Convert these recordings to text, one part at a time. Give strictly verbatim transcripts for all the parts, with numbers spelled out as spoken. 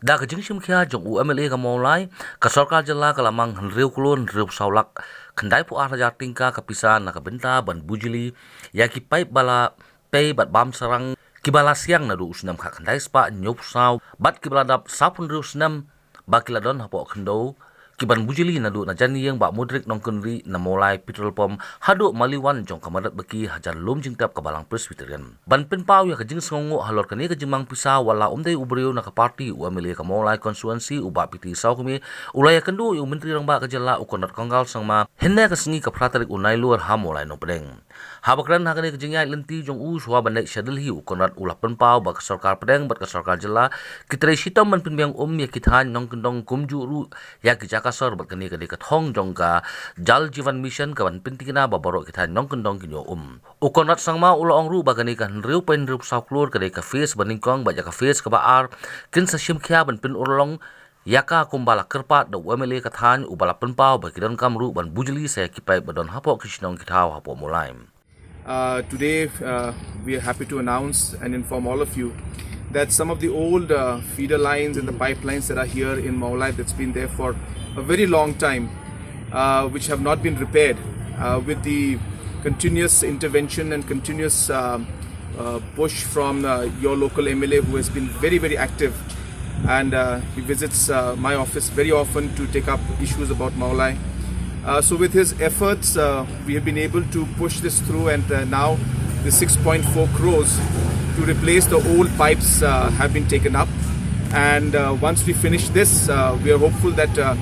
Da ka jingshim khia jong u M L A ka Mawlai, ka sorkar jylla ka la mang hynriew klur hynriew saw lak khyndai phew ar hajar tyngka ka pisa na ka bynta ban bujli ïa ki paip ba la pei bad bam sarang, ki ba la siang naduh u snem khatkhyndai spah hynñiew phew saw bad ki ba la dap saw phew hynriew snem ba ki la don hapoh khyndew, ki ban bujli naduh na jan ïing Bah Mudrik Nongkynrih na Mawlai Petrol Pump haduh Maliwan jong ka Madat Baki hajan lum jingtep ka Balang Presbyterian. Ban pynpaw ïa ka jingsngewnguh halor kane ka jingmang pisa, wat la um dei u briew na ka party u M L A ka Mawlai constituency u Bah P T Sawkmie u la ïakynduh ïa u Myntri Rangbah ka jylla u Conrad Kongkal Sangma hynne ka sngi ka phra tarik u Nailur ha Mawlai Nongpdeng. Haba kren ha kane ka jingïaid lynti jong u shuwa ban leit sha Delhi, u Conrad u la pynpaw ba ka sorkar pdeng bad ka sorkar jylla ki trei shitom ban pynbiang um ïa ki thaiñ nongkyndong kumjuh ruh ïa ki jaka sor bad kane ka dei ka thong jong ka Jal Jeevan Mission ka ban pyntikna ba baroh ki thaiñ nongkyndong kin ïoh um. U Conrad Sangma u la ong ruh ba kane ka hynriew point hynriew saw klur ka dei ka phase ba nyngkong bad ïa ka phase kaba ar kin sa shim khia ban pynurlong ïa ka kumba la kyrpad da u M L A ka thaiñ uba la pynpaw ba ki donkam ruh ban bujli sa ïa ki paip ba don hapoh ki shnong ki thaw hapoh Mawlai. Uh, today, uh, we are happy to announce and inform all of you that some of the old uh, feeder lines and the pipelines that are here in Mawlai, that's been there for a very long time, uh, which have not been repaired, uh, with the continuous intervention and continuous um, uh, push from uh, your local M L A, who has been very, very active, and uh, he visits uh, my office very often to take up issues about Mawlai. Uh, so with his efforts, uh, we have been able to push this through, and uh, now the six point four crores to replace the old pipes uh, have been taken up. And uh, once we finish this, uh, we are hopeful that uh,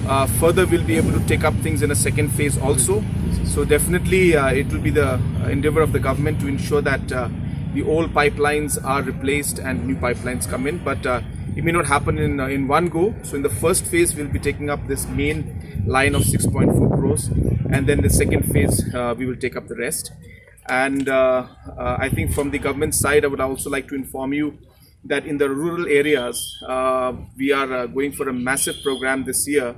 uh, further we'll be able to take up things in a second phase also. So definitely, uh, it will be the uh, endeavor of the government to ensure that uh, the old pipelines are replaced and new pipelines come in. But uh, it may not happen in uh, in one go. So in the first phase, we'll be taking up this main line of six point four crores, and then the second phase, uh, we will take up the rest. And uh, uh, I think from the government side, I would also like to inform you that in the rural areas, uh, we are uh, going for a massive program this year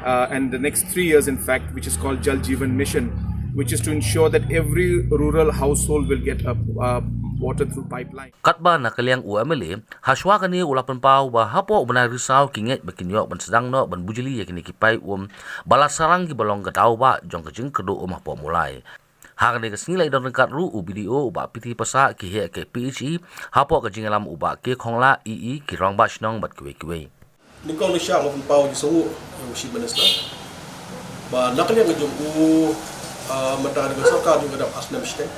uh, and the next three years, in fact, which is called Jal Jeevan Mission, which is to ensure that every rural household will get a uh, water through pipeline. Katba na ka liang u M L A, ha shuwa kane u la pynpaw ba hapoh u bnai Risaw ki ngeit ba kin ïoh ban sdang noh ban bujli ïa kine ki paip um ba la sarang kiba long ka daw ba jong ka jingkyrduh um hapoh Mawlai. Ha kane ka sngi la ïadon ryngkat ruh u B D O u Bah P T Pasah, ki heh ka P H E hapoh ka jingïalam u Bah K Khonglah, E E, ki rangbah shnong bad kiwei kiwei. Nyngkong nyngshah nga pynpaw jingsngewnguh ïa u Chief Minister ba na ka liang jong u, ah, mynta ka sorkar jong ka dap ar snem shiteng.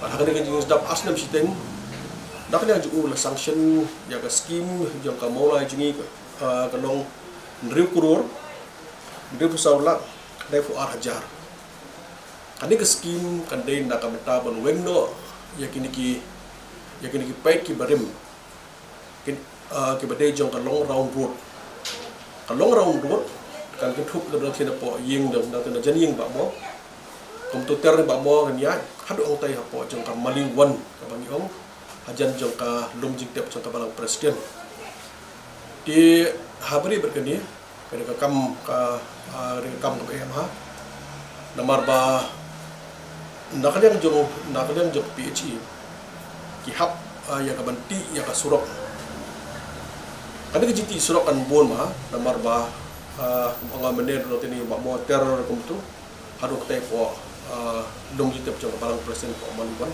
Bad ha kane ka jingdap ar snem shiteng, na ka liang jong u la sanction ïa ka scheme jong ka Mawlai jong ngi, ah, ka long hynriew klur hynriew phew saw lak khyndai phew ar hajar. Kane ka scheme kan dei na ka bynta ban weng noh ïa kine ki, ïa kine ki paip kiba rim, ki, ah, kiba dei jong ka long round road. Ka long round road kan kynthup na bynta kine hapoh ïing, na, na jan ïing Bah Mo. Kumto ter Bah Mo kan ïaid haduh hangtai hapoh jong ka Maliwan kaba ngi ong, hajan jong ka lum jingtep jong ka Balang President. Te ha bri bad kane, ka dei ka kam ka, ah, ka dei ka kam kaba em ha. Namar ba na ka liang jong, na ka liang jong P H E ki hap, ah, ïa ka ban tih ïa ka surok. Ka dei ka jingtih surok kan bun ma, namar ba, ah, kum nga mynne ruh tini Bah Mo ter kumto haduh katai hapoh, ah, lum jingtep jong ka Balang President hapoh Maliwan.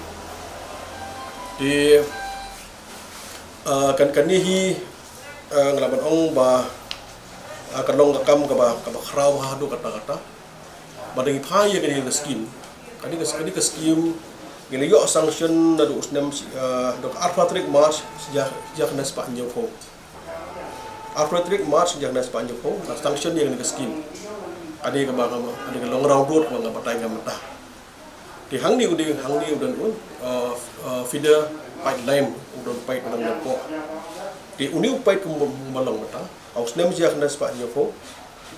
Te, ah, kan, kane hi, ah, nga lah ban ong ba, ah, kan long ka kam kaba, kaba khraw haduh katta katta. Ba da ngi phai ïa kane ka scheme, kane ka, kane ka scheme ngi la ïoh sanction naduh u snem shi, ah, naduh ka arphew tarik March shi hajar, shi hajar khyndai spah hynñiewphew. Arphew tarik March shi hajar khyndai spah hynñiewphew la sanction ïa kane ka scheme. Kane kaba, kaba, kane ka long round road kaba nga batai nga mynta. Te hangne u dei, hangne u don u, uh, uh, feeder pipeline, u don pipe u don hapoh. Te une u pipe kumba, kumba long mynta, ha u snem shi hajar khyndai spah hynñiewphew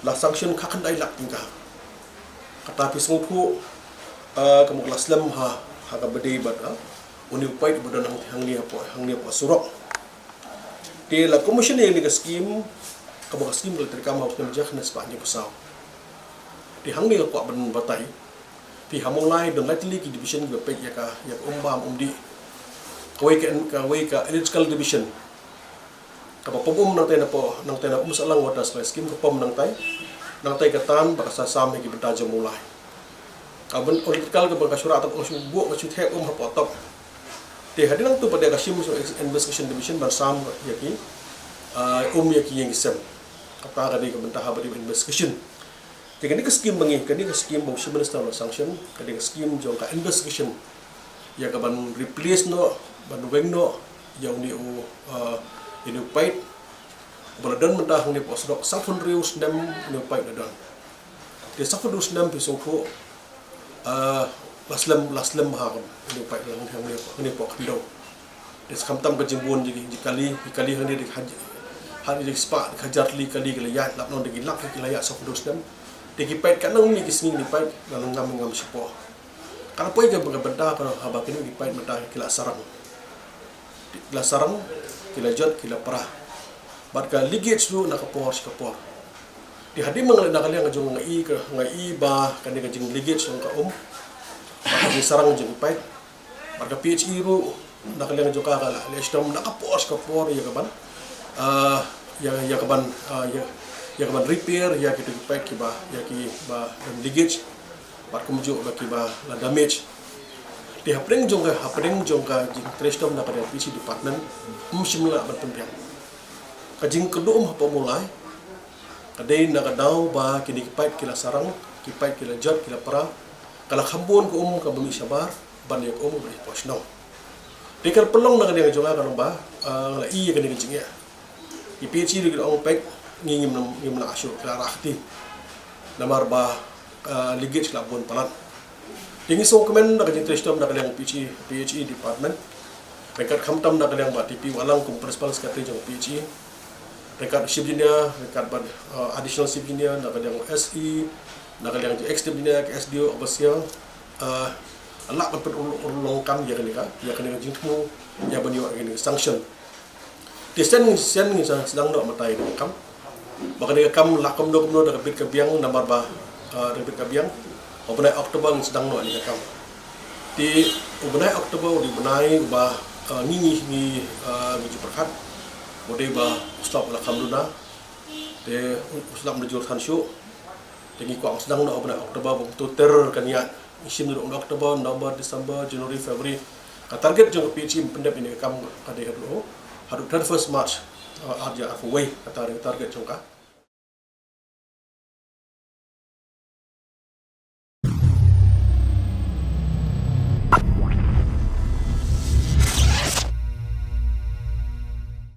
la sanction khatkhyndai lak tyngka. Kata phi sngewthuh, uh, kumba la slem ha, ha kaba dei bad, uh, une u pipe uba don hang, hangne hapoh, hangne hapoh surok. Te la commission ïa kane ka scheme, kaba ka scheme ka la treikam ha u snem shi hajar khyndai spah hynñiewphew saw. Te hangne nga kwah ban batai, phi, ha Mawlai don lai tylli ki division kiba peit ïa ka, ïa ka um bam um dih. Kawei ka, kawei ka electrical division. Kaba pom um nangtai na pdeng, nangtai na Umsahlang Water Supply Scheme, ka pom nangtai. Nangtai ka tan ba ka sa sam ha ki bynta jong Mawlai. Ka ban electrical ka ban ka shu rah tang, ka shu buh, ka shu thep um hapoh top. Te hadien nangta pat de ka shim sha Investigation Division ban sam ïa ki, ah, um ïa ki ïing ki sem. Kata ka dei ka bynta haba dei investigation. Te kane ka scheme ba ngi, kane ka scheme ba u Chief Minister u la sanction, kane ka scheme jong ka investigation ïa ka ban replace noh, ban weng noh ïa une u, ah, ïa une u pipe ba la don mynta hangne hapoh sdok, sanphew hynriew snem une u pipe la don. Te sanphew hynriew snem phi sngewthuh, ah, la slem, la slem ha ka, une u pipe la hangne, hangne hapoh khyndew. Te khamtam ka jingbun jong ki, ki kali, ki kali hangne de ki haj-, ha de ki spah, ki hajar tylli ki kali ki la ïaid, lap noh de ki lak ki la ïaid sanphew hynriew snem. Te ki pipe katno ngi, ki sngi ngi pipe, la ngam ngam shapoh. Ka la poi ka bynta ka haba kine ki pipe mynta ki la sarang. Ki la sarang, ki la jot, ki la pra. Bad ka leakage ruh na ka por sha ka por. Te hadien ba nga leit na ka liang ka jong nga i ka, nga i ba kane ka jing leakage jong ka um, bad ka jingsarang jong ki pipe, bad ka P H E ruh na ka liang jong ka ka la leh shitom na ka por sha ka por ïa ka ban, ah, ïa, ïa ka ban, ah, ïa, ïa ka ban repair ïa kito ki pipe kiba, ïa kiba don leakage, bad kumjuh ba kiba la damage. Te hapdeng jong ka, hapdeng jong ka jingtrei shitom na ka liang P H E department, ym shym la ban pynbiang. Ka jingkyrduh um hapoh Mawlai ka dei na ka daw ba kine ki pipe ki la sarang, ki pipe ki la jot, ki la pra, ka la kham bun ka um kaba mih shabar ban ïa ka um ba ïa ka shnong. Te ka la pynlong na ka liang jong nga ka long ba, ah, nga la i ïa kane ka jingeh. Ki P H E ruh ki la ong peit, ngi ngim, ngim lah shuh, ki la rah kti. Namar ba, ah, leakage la bun palat. Te ngi sngewkmen na ka jingtrei shitom na ka liang P H E, P H E department. Ryngkat khamtam na ka liang Bah T P Wahlang kum principal secretary jong P H E. Ryngkat chief engineer, ryngkat bad, ah, additional chief engineer, na ka liang S E, na ka liang ex chief engineer, ka S D O, overseer, ah, lah ban pynurlong kam ïa kane ka, ïa kane ka jingthmu, ïa ban ïoh ïa kane ka sanction. Te shen, shen ngin sa sdang noh mynta ïa kane ka kam. Ba kane ka kam lah kumno kumno da ka bit ka biang namar ba, ah, da ka bit ka biang. U bnai October ngin sdang noh ïa kane ka kam. Te u bnai October u dei u bnai uba, ah, ngi, ngi, ngi, ah, ngi ju pyrkhat. U dei ba u slap u la kham duna. Te u slap u la jur than shuh. Te ngi kwah sdang noh u bnai October ba kumto ter kan ïaid. Ngi shim naduh u October, November, December, January, February. Ka target jong ka P H E ban pyndep ïa kane ka kam ka dei haduh, haduh thirty-first March, uh, ar hajar arphew wei, kata ka dei ka target jong ka.